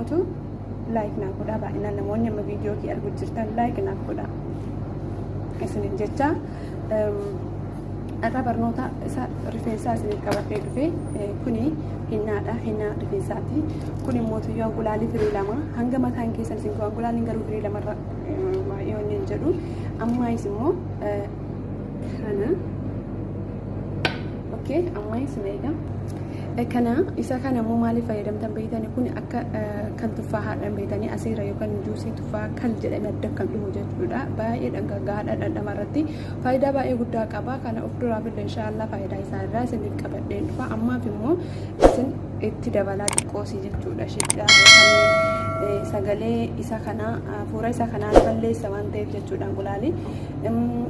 Immootu like naaf godhaa. Baay'inaan namoonni amma viidiyoo kee arguu jirtan like naaf godhaa isinin jecha. Har'a barnoota isa rifeensaa isiniif qabadhee dhufe. Kuni hinnaadha, hinnaa rifeensaati. Kun immoo tuyyoo anqulaalii firii 2 hanga mataan keessan isin ga'u. Anqulaaliin garuu firii lamarra baay'ee wanni hin jedhu. Ammaayis immoo kana, okay, ammaayis meeqa kana isa kana immoo maaliif fayyadamtan beektani? Kun akka kan tuffaa haadhan beektanii asiira yookaan juusii tuffaa kan jedhame adda kan dhufu jechuudha. Baay'ee dhangaggaadha, dhandhama irratti faayidaa baay'ee guddaa qaba. Kana of duraaf illee inshaallah faayidaa isaa irraa isiniif qabadheen dhufa. Ammaaf immoo isin itti dabalaa xiqqoosii jechuudha. Shidhaa sagalee isa kana fuura isa kanaan balleessa waan ta'eef jechuudha anqulaali.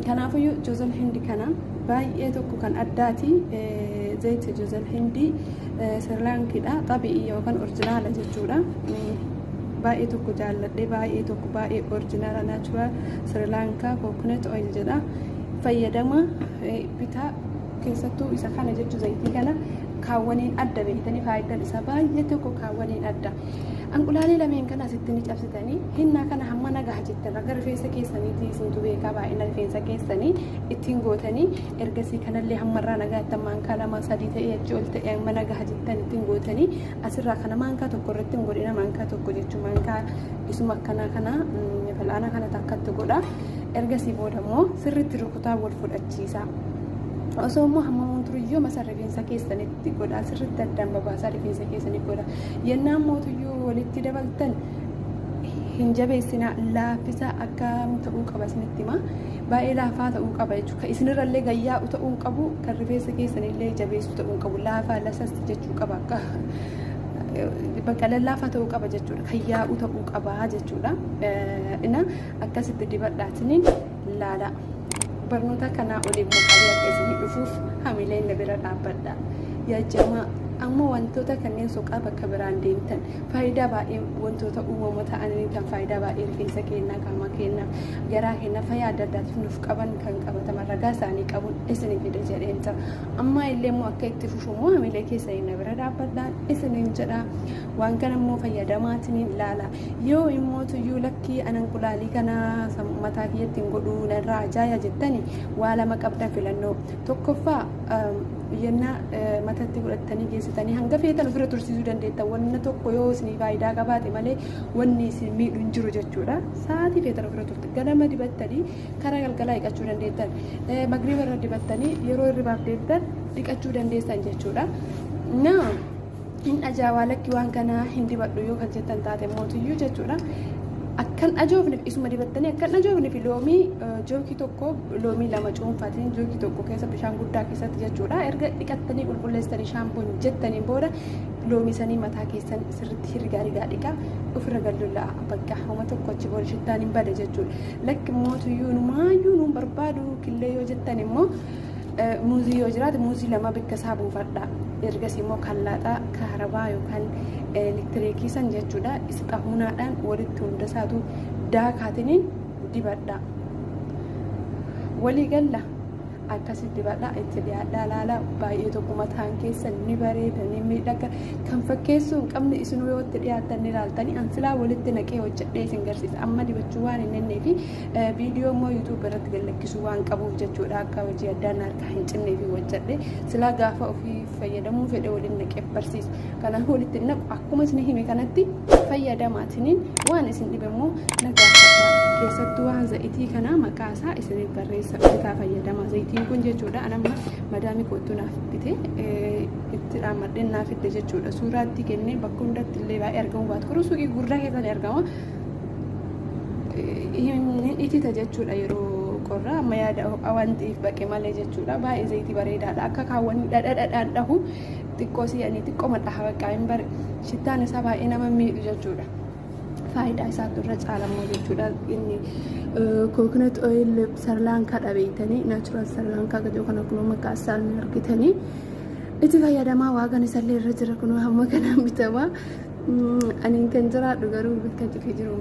Kanaafuyyuu joozal hindi kana baay'ee tokko kan addaati. Zayita joozal hindii sirlaankidha, xabi'ii yookaan orjinaala jechuudha. Baay'ee tokko jaalladhe, baay'ee tokko baay'ee orjinaala, natural Srilanka coconut oil jedha. Fayyadama bitaa, keessattuu isa kana jechuu zayitii kana kaawwaniin adda beektanii, faayidaan isaa baay'ee tokko kaawwaniin adda. Anqulaalee lameen kana asitti ni cabsitanii, hinnaa kana hamma nagaa jettan raga rifeensa keessaniitii isintu beekaa, baay'ina rifeensa keessanii ittiin gootanii. Ergasii kanallee hammarraa nagaa jettan maankaa 2 3 ta'ee achi ol ta'e hamma nagaa jettan ittiin gootanii. Asirraa kana maankaa tokko irratti hin godhina. Maankaa tokko jechuun maankaa isuma akkanaa kana, fal'aana kana takkatti godha. Ergasii booda immoo sirriitti rukutaa wal fudhachiisa. Osoo immoo hammamuun turiyyoo masa rifeensa keessanitti godha, sirriitti addaan babaasaa rifeensa keessanii godha. Yennaan mootuyyuu walitti dabaltan hin jabeessinaa, laaffisaa. Akkam ta'uu qaba isinitti hima. Baay'ee laafaa ta'uu qaba jechuudha. Kan isinirrallee gayyaa'u ta'uu hin qabu, kan rifeensa keessanillee jabeessu ta'uu hin qabu. Laafaa lasas jechuu qaba, akka bakka lallaafaa ta'uu qaba jechuudha. Kan yaa'u ta'uu qaba jechuudha. Ina akkasitti dibadhaatiniin laala. Barnoota kanaa oliin maqaalee akka isinii dhufuuf hamileen na bira dhaabbadha. Yaa jamaa, amma wantoota kanneen soqaa bakka biraan deemtan faayidaa baay'ee wantoota uumama ta'anii kan faayidaa baay'ee rifeensa keenyaa, qaama keenyaa, garaa keenyaa, fayyaa adda addaatiif nuuf qaban kan qabataman ragaa isaanii qabuun isinii fide jedheen jira. Amma illee immoo akka itti fufu immoo hamilee keessanii na bira dhaabbadhaan isiniin jedha. Waan kana immoo fayyadamaatiniin ilaala. Yoo immoo tuyyuu lakkii anan qulaalii kana mataa kiyyatti hin godhuu, narraa ajaaya jettani, waa lama qabdan filannoo. Tokkoffaa, yennaa matatti godhattanii geessitanii hanga feetan ofirra tursiisuu dandeettan. Wanna tokko yoo isinii faayidaa qabaate malee wanni isin miidhu hin jiru jechuudha. Sa'aatii feetan ofirra turte, ganama dibattanii karaa galgalaa dhiqachuu dandeettan. Magriiba irra dibattanii yeroo hirribaaf deemtan dhiqachuu dandeessan jechuudha. Naa hin ajaa'aa, lakki waan kanaa hin dibadhu yoo kan jettan taate mootiyyuu jechuudha. Akkan ajoofneef isuma dibattanii akkan ajoofneef loomii jookii tokko, loomii 2 cuunfaatiin jookii tokko keessa bishaan guddaa keessatti jechuudha. Erga dhiqattanii qulqulleessitanii shaampoon jettaniin booda loomii sanii mataa keessan sirriitti hirgaa rigaa dhiqaa ofirra gallollaa, bakka homa tokko achi booda shittaan hin bada jechuudha. Lakki mootiyyuu numaayyuu nuun barbaadu killee yoo jettan immoo, muuzii yoo jiraate muuzii 2 bikka isaa buufadha. Ergasii immoo kallaaxaa kaarabaa yookaan elektiriikii san jechuudha. Isa xahuunaadhaan walitti hunda isaatu daakaatiniin dibadha. Walii galla, akkasitti dibadha, itti dhiyaadhaa laala. Baay'ee tokko mataan keessan ni bareeda, ni miidhaga. Kan fakkeessuu hin qabne isinuu yoo itti dhiyaattan ni ilaaltanii. An silaa walitti naqee hojjedhee isin garsiisa. Amma dibachuu waan hin nennee fi viidiyoo immoo YouTube irratti gallakkisuu waan qabuuf jechuudha, akka hojii addaan harkaa hin cinnee fi hojjedhe. Silaa gaafa ofii fayyadamuu fedhe waliin naqee barsiisa. Kanaaf walitti naqu akkuma isin hime kanatti fayyadamaatiniin waan isin dhibe immoo na gaafadha. Keessattuu waan zayitii kanaa maqaa isaa isiniif barreessa, bitaa fayyadama. Zayitiin kun jechuudha, anamma madaamii koottuu naaf bite, itti dhaammadheen naaf fidde jechuudha. Suuraatti kennee bakka hundatti illee baay'ee argamu baatu garuu suuqii gurguddaa keessatti argama. Hin itita jechuudha yeroo qorraa, amma yaada waan ta'eef baqe malee jechuudha. Baay'ee zayitii bareedaadha. Akka kaawwanii dhadha dhadhaan dhahu xiqqoo si'anii xiqqoo dhaha, bakka hin bare shittaan isaa baay'ee nama miidhu jechuudha. Faayidaa isaatu irra caalammoo jechuudha. Inni coconut oil Srilanka dhabeeytanii, natural Srilanka gajoo kana kunoo maqaa isaa ni argitanii. Itti fayyadamaa, waagaan isallee irra jira, kunoo hamma kanaan bitama. Ani kan jiraadhu garuu bakka cufee jiru.